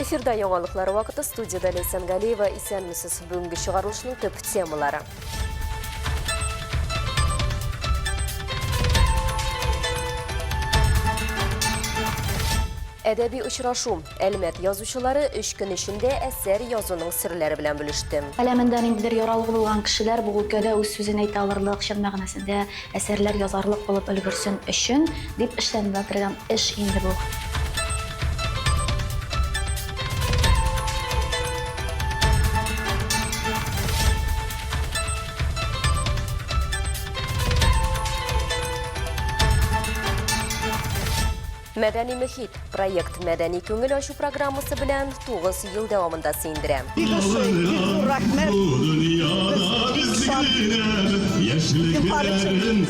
Эфирда яңалыклар вакыты студияда Ләйсән Галиева. Исәнмесез. Бүгенге чыгарылышның төп темалары. Әдәби очрашу. Әлмәт язучылары өч көн эчендә әсәр язуның серләре белән бүлеште. Каләмендә ниндидер яралгы булган кешеләр бу өлкәдә үз сүзен әйтә алырлык, чын мәгънәсендә әсәрләр язарлык булып өлгерсен өчен дип эшләнелә торган эш инде бу. Мәдәни мөхит проект мәдәни күңел ачу программасы белән 9 ел дәвамында сөендерә. Бик ошый, бик зур рәхмәт. Без бик шат. Зинһар өчен.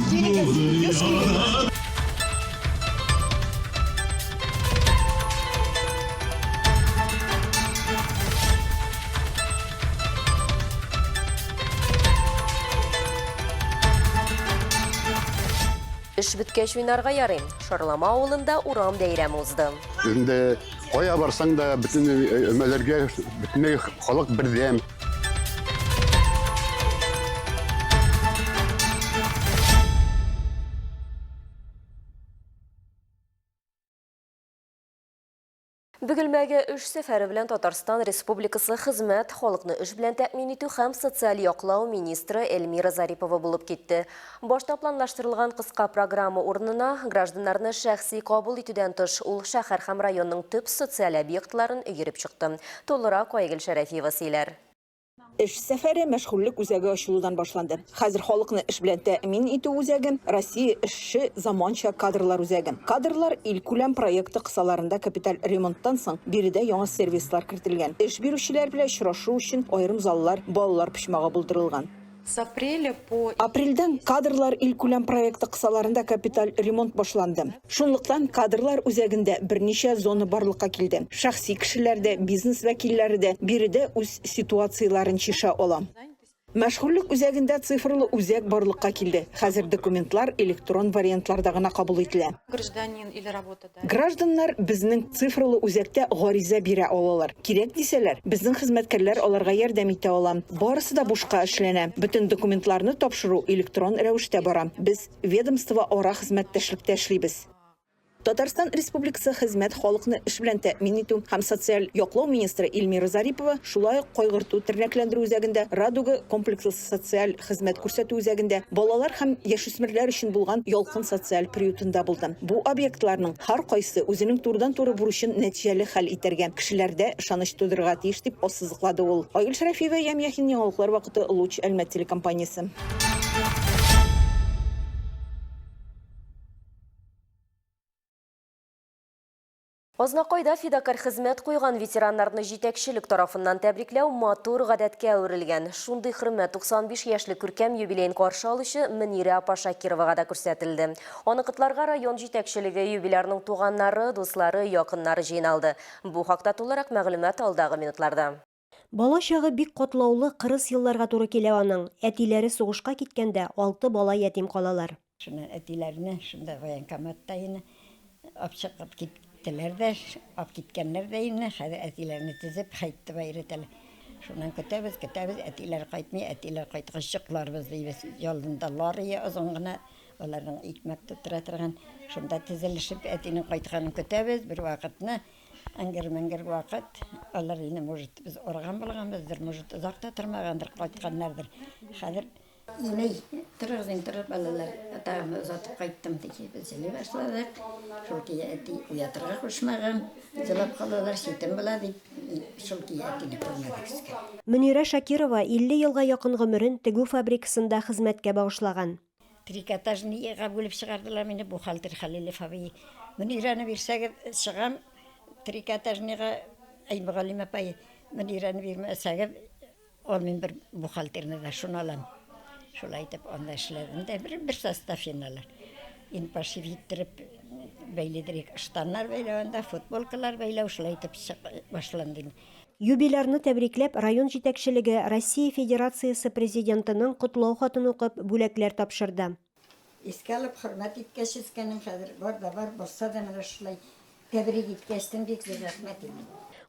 Килегез, еш килегез. Эш беткәч уйнарга ярый. Шарлама авылында урам бәйрәме узды. Инде кая барсаң да, бөтен өмәләргә бөтенләй халык бердәм. Бөгелмәгә эш сәфәре белән Татарстан Республикасы Хезмәт, халыкны эш белән тәэмин итү һәм социаль яклау министры Эльмира Зарипова булып китте. Башта планлаштырылган кыска программа урынына гражданнарны шәхси кабул итүдән тыш, ул шәһәр һәм районның төп социаль объектларын йөреп чыкты. Тулырак Айгөл Шәрәфиева сөйләр. Эш сәфәре мәшгульлек үзәге ачылудан башланды. Хәзер халыкны эш белән тәэмин итү үзәге, Россия эшче заманча кадрлар үзәге. Кадрлар илкүләм проекты кысаларында капиталь ремонттан соң биредә яңа сервислар кертелгән. Эш бирүчеләр белән очрашу өчен аерым заллар, балалар почмагы булдырылган. С апреля по. Апрельдән Кадрлар илкүләм проекты кысаларында капиталь ремонт башланды. Шунлыктан кадрлар үзәгендә берничә зона барлыкка килде. Шәхси кешеләр дә, бизнес вәкилләре дә биредә үз ситуацияләрен чишә ала. Мәшгульлек үзәгендә цифрлы үзәк барлыкка килде. Хәзер документлар электрон вариантларда гына кабул ителә. Гражданин или работодатель. Гражданнар безнең цифрлы үзәктә гариза бирә алалар. Кирәк дисәләр, безнең хезмәткәрләр аларга ярдәм итә ала. Барысы да бушка эшләнә. Бөтен документларны тапшыру электрон рәвештә бара. Без ведомствоара хезмәттәшлектә эшлибез. Татарстан Республикасы Хезмәт, халыкны эш белән тәэмин итү һәм социаль яклау министры Эльмира Зарипова шулай ук Кайгырту тернәкләндерү үзәгендә, Радуга комплекслы социаль хезмәт күрсәтү үзәгендә, балалар һәм яшүсмерләр өчен булган Ялкын социаль приютында булды. Бу объектларның һәркайсы үзенең турыдан-туры бурычын нәтиҗәле хәл итәргә, кешеләрдә ышаныч тудырырга тиеш, дип ассызыклады ул. Айгөл Шәрәфиева, Ям Яхин, Яңалыклар вакыты, Луч, Әлмәт телекомпаниясе. Азнакайда фидакарь хезмәт куйган ветераннарны җитәкчелек тарафыннан тәбрикләү матур гадәткә әверелгән. Шундый хөрмәт 95 яшьлек күркәм юбилеен каршы алучы Мөнирә апа Шакировага да күрсәтелде. Аны котларга район җитәкчелеге, юбилярның туганнары, дуслары, якыннары җыйналды. Бу хакта тулырак мәгълүмат алдагы минутларда. Бала чагы бик катлаулы, кырыс елларга туры килә аның. Әтиләре сугышка киткәндә, алты бала ятим калалар. Шуннан әтиләрне шунда военкоматта инде алып чыгып киттеләр дә, алып киткәннәр дә инде. Хәзер әтиләрне тезеп хәйттыба өйрәтәләр. Шуннан көтәбез, көтәбез, әтиләр кайтмый, әтиләр кайткач йокларбыз дибез. Ялында лар ие озын гына, аларның икмәк тоттыра торган. Шунда тезелешеп әтинең кайтканын көтәбез. Бервакытны Әңгер-меңгер вакыт, алар инде, может, без арыган булганбыздыр, может, озак та тормагандыр, кайтканнардыр. Хәзер инәй, торыгыз инде, торыгыз, балалар, атагызны озатып кайттым, ди. Без җылый башладык. Шул көе әти уятырга кушмаган, җылап калалар, читен була дип, шул көе әтине күрмәдек өскә. Мөнирә Шакирова 50 елга якын гомерен тегү фабрикасында хезмәткә багышлаган. Трикотажныйга бүлеп чыгардылар мине, бухгалтер Хәлилов абый. Моны өйрәнеп бирсәгез, чыгам трикотажныйга, әй, мөгаллим апай, моны өйрәнеп бирмәсәгез, алмыйм бер бухгалтерны да, шуны алам. Шулай итеп, анда эшләдем дә, бер, бер состав алар. Инде пошив иттереп бәйлидер, штаннар бәйләү анда, футболкалар бәйләү, шулай итеп башланды инде. Юбилярны тәбрикләп, район җитәкчелеге Россия Федерациясе Президентының Котлау хатын укып, бүләкләр тапшырды. Искә алып, хөрмәт иткәч Искәнең хәзер бар да бар, булса да менә шулай Тәбрик иткәчтен бик зур рәхмәт инде.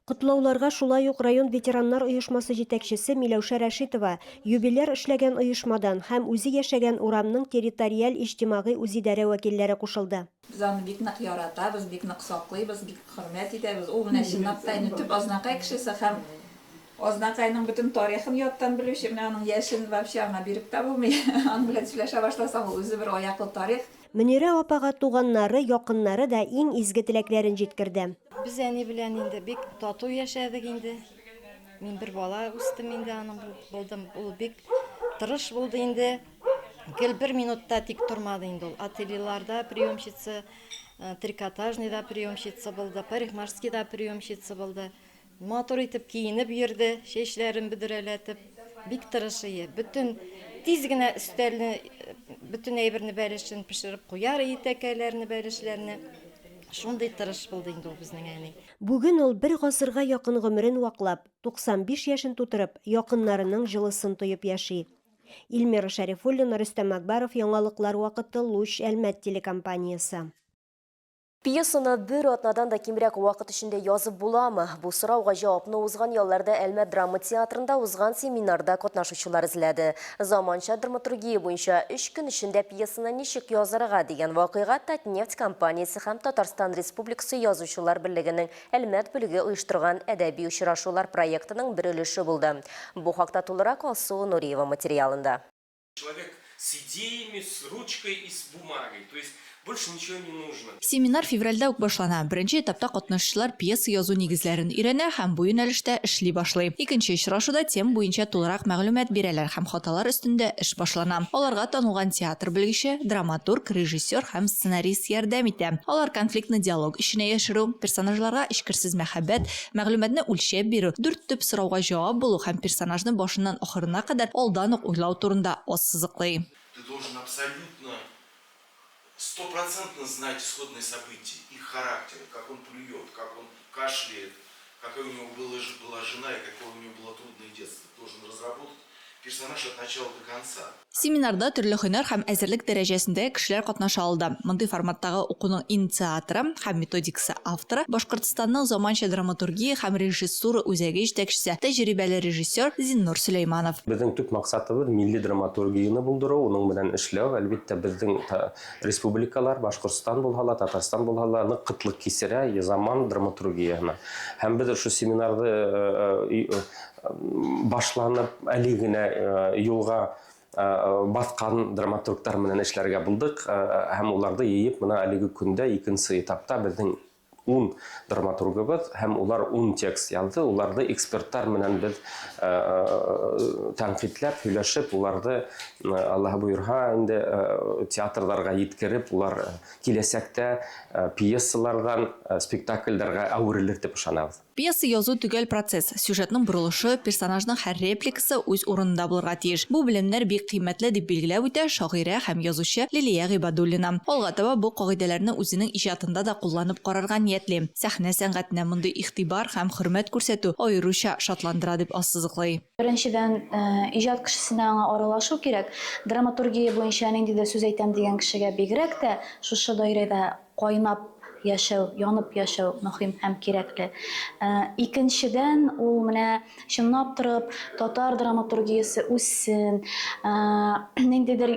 Котлауларга шулай ук район ветераннар оешмасы җитәкчесе Миләүшә Рәшитова, юбиляр эшләгән оешмадан һәм үзе яшәгән урамның территориаль иҗтимагый үзидарә вәкилләре кушылды. Без аны бик нык яратабыз, бик нык саклыйбыз, бик хөрмәт итәбез. Ул менә чынлап та инде төп Азнакай кешесе һәм Азнакайның бөтен тарихын яттан белүче. Менә аның яшен вообще аңа биреп тә булмый. Аның белән сөйләшә башласаң, ул үзе бер аяклы тарих. Мөнирә апага туганнары, якыннары да иң изге теләкләрен җиткерде. Без әни белән инде бик тату яшәдек инде. Мин бер бала үстем инде аның булдым. Ул бик тырыш булды инде. Гел бер минутта тик тормады инде ул. Ательеларда приемщица, трикотажныйда приемщица булды, парикмахерскийда приемщица булды. Матур итеп киенеп йөрде, чәчләрен бөдрәләтеп. Бик тырыш ие. Бөтен тиз генә өстәлне, бөтен әйберне бәлешен пешереп куяр ие, тәкәләрне, бәлешләрне. Шундый тырыш булды инде ул безнең әни. Бүген ул бер гасырга якын гомерен ваклап, 95 яшен тутырып, якыннарының җылысын тоеп яши. Илмира Шәрифуллина, Рөстәм Акбаров, Яңалыклар вакыты, Луч, Әлмәт телекомпаниясе. Пьесаны бер атнадан да кимрәк вакыт эчендә язып буламы? Бу сорауга җавапны узган ялларда Әлмәт драма театрында узган семинарда катнашучылар эзләде. Заманча драматургия буенча өч көн эчендә пьесаны ничек язарга дигән вакыйга Татнефть компаниясе һәм Татарстан Республикасы Язучылар берлегенең Әлмәт бүлеге оештырган әдәби очрашулар проектының бер өлеше булды. Бу хакта тулырак Алсу Нуриева материалында. Человек с идеями, с ручкой и с бумагой. То есть больше ничего не нужно. Семинар февральдә үк башлана. Беренче этапта катнашучылар пьеса язу нигезләрен өйрәнә һәм бу юнәлештә эшли башлый. Икенче очрашуда тема буенча тулырак мәгълүмат бирәләр һәм хаталар өстендә эш башлана. Аларга танылган театр белгече, драматург, режиссер һәм сценарист ярдәм итә. Алар конфликтны диалог эченә яшерү, персонажларга эчкерсез мәхәббәт, Мәгълүматны үлчәп бирү, дүрт төп сорауга җавап булу һәм персонажны башыннан ахырына кадәр алдан ук уйлау турында ассызыклый. Ты должен абсолютно стопроцентно знать исходные события, их характеры, как он плюет, как он кашляет, какая у него была была жена и какое у него было трудное детство. Ты должен разработать персонаж от начала до конца. Семинарда төрле һөнәр һәм әзерлек дәрәҗәсендәге кешеләр катнаша алды. Мондый форматтагы укуның инициаторы һәм методикасы авторы, Башкортстанның заманча драматургия һәм режиссура үзәге җитәкчесе, тәҗрибәле режиссер Зиннур Сөләйманов. Безнең төп максатыбыз, милли драматургияне булдыру, уның белән эшләү. Әлбиттә, безнең республикалар, Башкортстан булһа ла, Татарстан булһа ла, нык кытлык кисерә заман драматургияһына. Һәм без шушы семинарны башланып, әле генә юлга баскан драматургтар белән эшләргә булдык һәм уларды йыеп, менә әлеге көндә икенче этапта безнең ун драматургыбыз һәм улар ун текст язды. Уларды экспертлар белән без тәнкыйтьләп, һөйләшеп, уларды Аллаһы боерһа инде театрларга җиткереп, улар киләчәктә пьесалардан спектакльләргә әверелер дип ышанабыз. Пьеса язу төгәл процесс. Сюжетның борылышы, персонажның һәр репликасы үз урынында булырга тиеш. Бу белемнәр бик кыйммәтле, дип билгеләп үтә шагыйрә һәм язучы Лилия Гыйбадуллина. Алга таба бу кагыйдәләрне үзенең иҗатында да кулланып карарга ниятли. Сәхнә сәнгатенә мондый игътибар һәм хөрмәт күрсәтү аеруча шатландыра, дип ассызыклый. Беренчедән, иҗат кешесенә аңа аралашу кирәк. Драматургия буенча ниндидер сүз әйтәм дигән кешегә бигрәк тә шушы даирәдә кайнап яшәү, янып яшәү мөһим һәм кирәкле. Икенчедән, ул менә чынлап торып татар драматургиясе үссен, ниндидер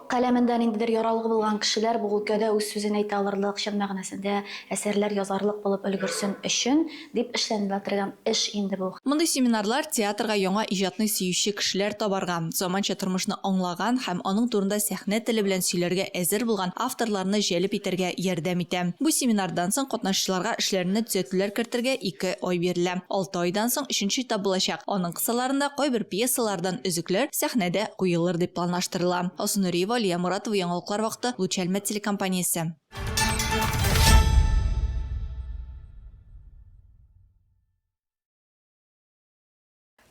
каләмендә ниндидер яралгы булган кешеләр бу өлкәдә үз сүзен әйтә алырлык, чын мәгънәсендә әсәрләр язарлык булып өлгерсен өчен дип эшләнелә торган эш инде бу. Мондый семинарлар театрга яңа иҗатны сөюче кешеләр табарга, заманча тормышны аңлаган һәм аның турында сәхнә теле белән сөйләргә әзер булган авторларны җәлеп итәргә ярдәм итә. Бу семинардан соң катнашучыларга эшләренә төзәтүләр кертергә ике ай бирелә. Алты айдан соң өченче этап булачак, аның кысаларында кайбер пьесалардан өзекләр сәхнәдә куелыр дип планлаштырыла. Алсу Нуриева, Алия Моратова, Яңалыклар вакыты, Луч Әлмәт телекомпаниясе.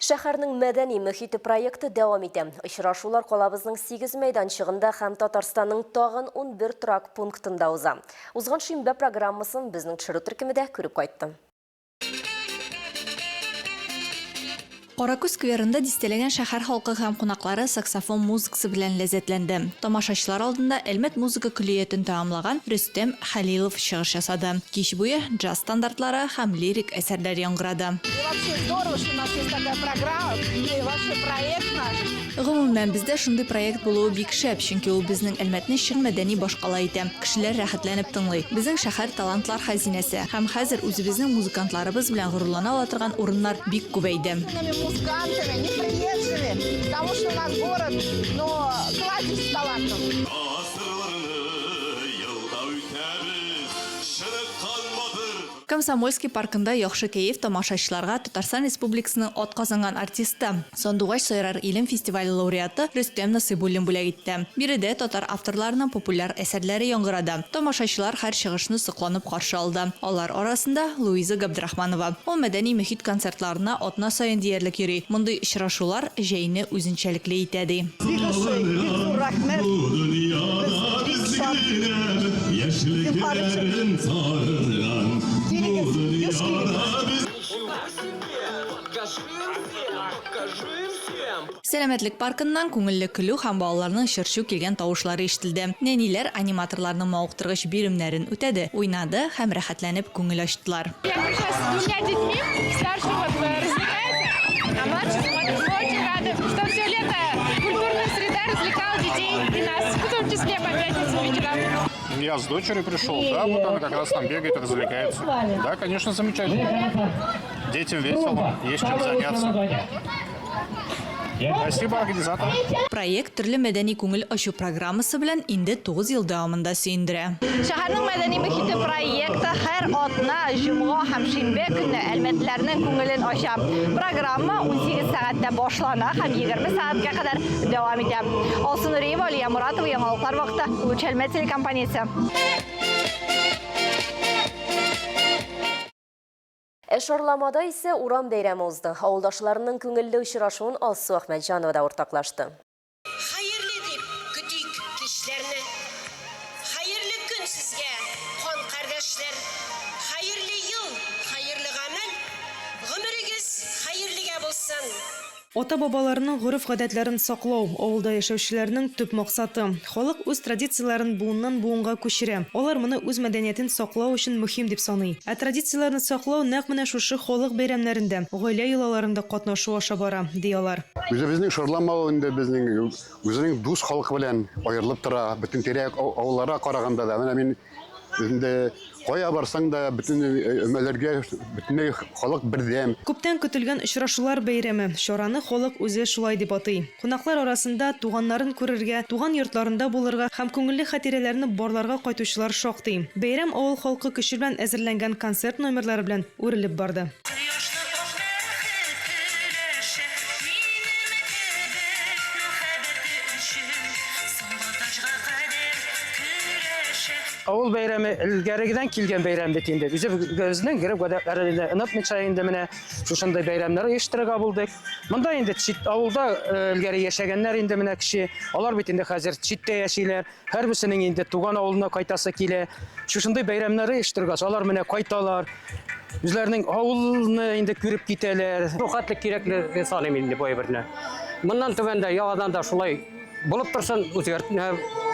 Шәһәрнең мәдәни мөхите проекты дәвам итә. Очрашулар калабызның 8 мәйданчыгында һәм Татарстанның тагын 11 торак пунктында уза. Узган шимбә программасын безнең төшерү төркеме дә күреп кайтты. Каракүз скверында дистәләгән шәһәр халкы һәм кунаклары саксофон музыкасы белән ләззәтләнде. Тамашачылар алдында Әлмәт музыка көллиятен тәмамлаган Рөстәм Хәлилов чыгыш ясады. Кич буе джаз стандартлары һәм лирик әсәрләр яңгырады. И вообще здорово, что у нас есть такая программа, и вообще проект наш. Гомумән, бездә шундый проект булуы бик шәп, чөнки ул безнең Әлмәтне чын мәдәни башкала итә. Кешеләр рәхәтләнеп тыңлый. Безнең шәһәр талантлар хәзинәсе. Һәм хәзер үзебезнең музыкантларыбыз белән горурлана ала торган урыннар бик күбәйде. Музыкантами, не приезжими, потому что у нас город, но кладезь талантов. Гасырларны елда үтәбез, чыныккан батыр. Комсомольский паркында яхшы кәеф тамашачыларга Татарстан Республикасының атказанган артисты, Сандугач сайрар илем фестивале лауреаты Рөстәм Насыйбуллин бүләк итте. Биредә татар авторларының популяр әсәрләре яңгырады. Тамашачылар һәр чыгышны сокланып каршы алды. Алар арасында, Луиза Габдрахманова. Ул Мәдәни мөхит концертларына атна саен диярлек йөри. Мондый очрашулар җәйне үзенчәлекле итә, ди. Бик ошый, бик зур рәхмәт. Без бик шат. Зинһар өчен. Килегез, еш килегез. Сәламәтлек паркыннан күңелле көлү һәм балаларның чыр-чу килгән тавышлары ишетелде. Нәниләр аниматорларның мавыктыргыч биремнәрен үтәде, уйнады һәм рәхәтләнеп күңел ачтылар. Я пришла с двумя детьми, старший вот развлекается, а младший смотрит. Мы очень рады, что все лето культурная среда развлекала детей и нас, в том числе по пятницам вечерам. Я с дочерью пришел, да, вот она как раз там бегает, развлекается. Да, конечно, замечательно. Детям весело, есть чем заняться. Спасибо организаторам. Проект төрле мәдәни күңел ачу программасы белән инде 9 ел дәвамында сөендерә. Шәһәрнең мәдәни мөхите проекты һәр атна, җомга һәм шимбә көнне әлмәтлеләрнең күңелен ача. Программа 18 сәгатьтә башлана һәм 20 сәгатькә кадәр дәвам итә. Алсу Нуриева, Алия Муратова, Яңалыклар вакыты, Луч Әлмәт телекомпаниясе. Ә Шарламада исә урам бәйрәме узды. Авылдашларының күңелле очрашуын Алсу Әхмәтҗанова да уртаклашты. Хәерле дип көтик кичләрне. Хәерле көн сезгә, кан кардәшләр. Хәерле ел, хәерле гамәл. Гомерегез хәерлегә булсын. Ата-бабаларының гореф-гадәтләрен саклау, авылда яшәүчеләрнең төп максаты. Халык үз традицияләрен буыннан-буынга күчерә. Алар моны үз мәдәниятен саклау өчен мөһим дип саный. Ә традицияләрне саклау нәкъ менә шушы халык бәйрәмнәрендә, гаилә йолаларында катнашу аша бара, ди алар. Үзебезнең Шарлам авылы инде безнең үзенең дус халкы белән аерылып тора, бөтен тирә-як авылларга караганда да. Менә мин инде кая барсаң да, бөтен өмәләргә бөтенләй халык бердәм. Күптән көтелгән очрашулар бәйрәме. Чараны халык үзе шулай дип атый. Кунаклар арасында туганнарын күрергә, туган йортларында булырга һәм күңелле хатирәләрне барларга кайтучылар шактый. Бәйрәм авыл халкы көче белән әзерләнгән концерт номерлары белән үрелеп барды. Кояшлы ак бәхет өләшә Минем кебек мәхәббәте өчен Соңгы таҗга кадәр көрәшә. Авыл бәйрәме элгәрегедән килгән бәйрәм бит инде. Үзебезнең гореф-гадәтләрне онытмыйча инде менә шушындый бәйрәмнәр оештырырга булдык. Монда инде чит авылда э, элгәре яшәгәннәр инде менә кеше, алар бит инде хәзер читтә яшиләр. Һәрберсенең инде туган авылына кайтасы килә. Шушындый бәйрәмнәр оештыргач, алар менә кайталар. Үзләренең авылны инде күреп китәләр. Бу хәтле кирәкле саныйм инде бу әйберне. Моннан түбән дә яңадан да шулай булып торсын, үзгәрт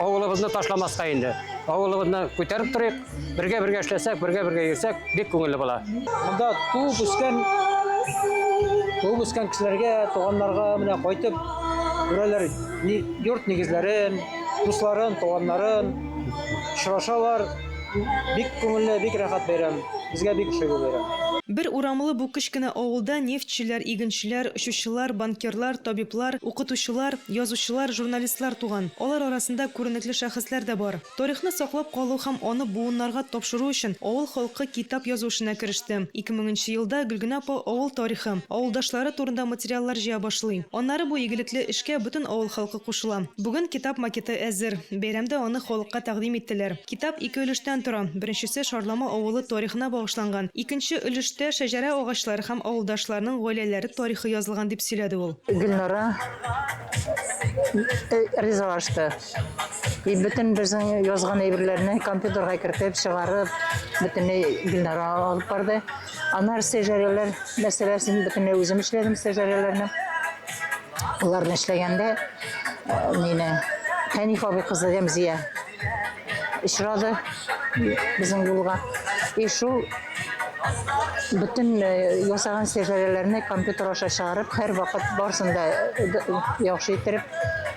авылыбызны ташламаска инде. Авылыбызны күтәреп торыйк, бергә-бергә эшләсәк, бергә-бергә йөрсәк, бик күңелле була. Монда туып үскән туып үскән кешеләргә, туганнарга менә кайтып күрәләр йорт нигезләрен, дусларын, туганнарын, очрашалар. Бик күңелле, бик рәхәт бәйрәм. Безгә бик ошый бу бәйрәм. Бер урамлы бу кечкенә авылда нефтьчеләр, игенчеләр, очучылар, банкирлар, табиблар, укытучылар, язучылар, журналистлар туган. Алар арасында күренекле шәхесләр дә бар. Тарихны саклап калу һәм аны буыннарга тапшыру өчен авыл халкы китап язу эшенә кереште. 2000 нче елда Гөлгенә апа авыл тарихы, авылдашлары турында материаллар җыя башлый. Аннары бу игелекле эшкә бөтен авыл халкы кушыла. Бүген китап макеты әзер. Бәйрәмдә аны халыкка тәкъдим иттеләр. Китап ике өлештән тора. Беренчесе Шарлама авылы тарихына багышланган. Икенче өлештә шәҗәрә агачлары һәм авылдашларның гаиләләре тарихы язылган, дип сөйләде ул. Гөлнара ризалашты. И бөтен безнең язган әйберләрне компьютерга кертеп, чыгарып, бөтенләй Гөлнара алып барды. Аннары стажерлар мәсьәләсен бөтенләй үзем эшләдем стажерларны. Уларны эшләгәндә э, мине Хәниф абый кызы Рәмзия очрады безнең юлга. И шул бөтен э, ясаган стажерларны компьютер аша чыгарып, һәрвакыт барысын да э, яхшы иттереп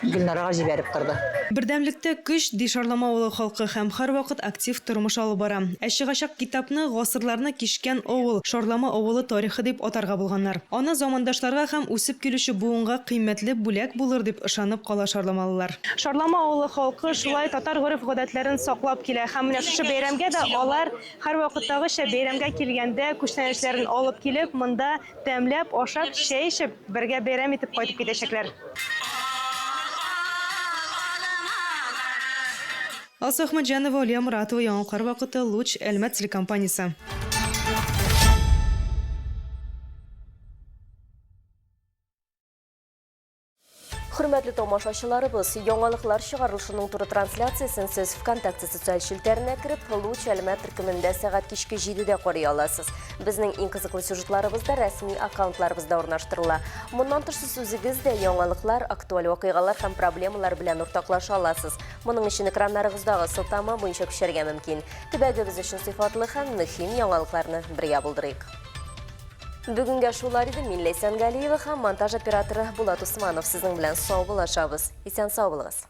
Гөлнарага җибәреп торды. Бердәмлектә көч, ди Шарлама авылы халкы һәм һәрвакыт актив тормыш алып бара. Ә чыгачак китапны Гасырларны кичкән авыл, Шарлама авылы тарихы дип атарга булганнар. Аны замандашларга һәм үсеп килүче буынга кыйммәтле бүләк булыр дип ышанып кала шарламалылар. Шарлама авылы халкы шулай татар гореф-гадәтләрен саклап килә һәм менә шушы бәйрәмгә дә алар һәрвакыттагыча бәйрәмгә килгәндә күчтәнәчләрен алып килеп, монда Тәмләп ашап, чәй эчеп, бергә бәйрәм итеп кайтып китәчәкләр. Алсу Әхмәтҗанова, Алия Моратова, Яңалыклар вакыты, Луч, Әлмәт телекомпаниясе. Хөрмәтле тамашачыларыбыз, яңалыклар чыгарылышының туры трансляциясен сез ВКонтакте социаль челтәренә кереп, Луч Әлмәт төркемендә сәгать кичке 7-дә карый аласыз. Безнең иң кызыклы сюжетларыбыз да рәсми аккаунтларыбызда урнаштырыла. Моннан тыш сез үзегез дә яңалыклар, актуаль вакыйгалар һәм проблемалар белән уртаклаша аласыз. Моның өчен экраннарыгыздагы сылтама буенча күчәргә мөмкин. Төбәгебез өчен сыйфатлы һәм мөһим яңалыкларны бергә булдырыйк. Бүгенгә шулар иде. Мин Ләйсән Галиева һәм монтаж операторы Булат Усманов сезнең белән саубуллашабыз. Исән сау булыгыз.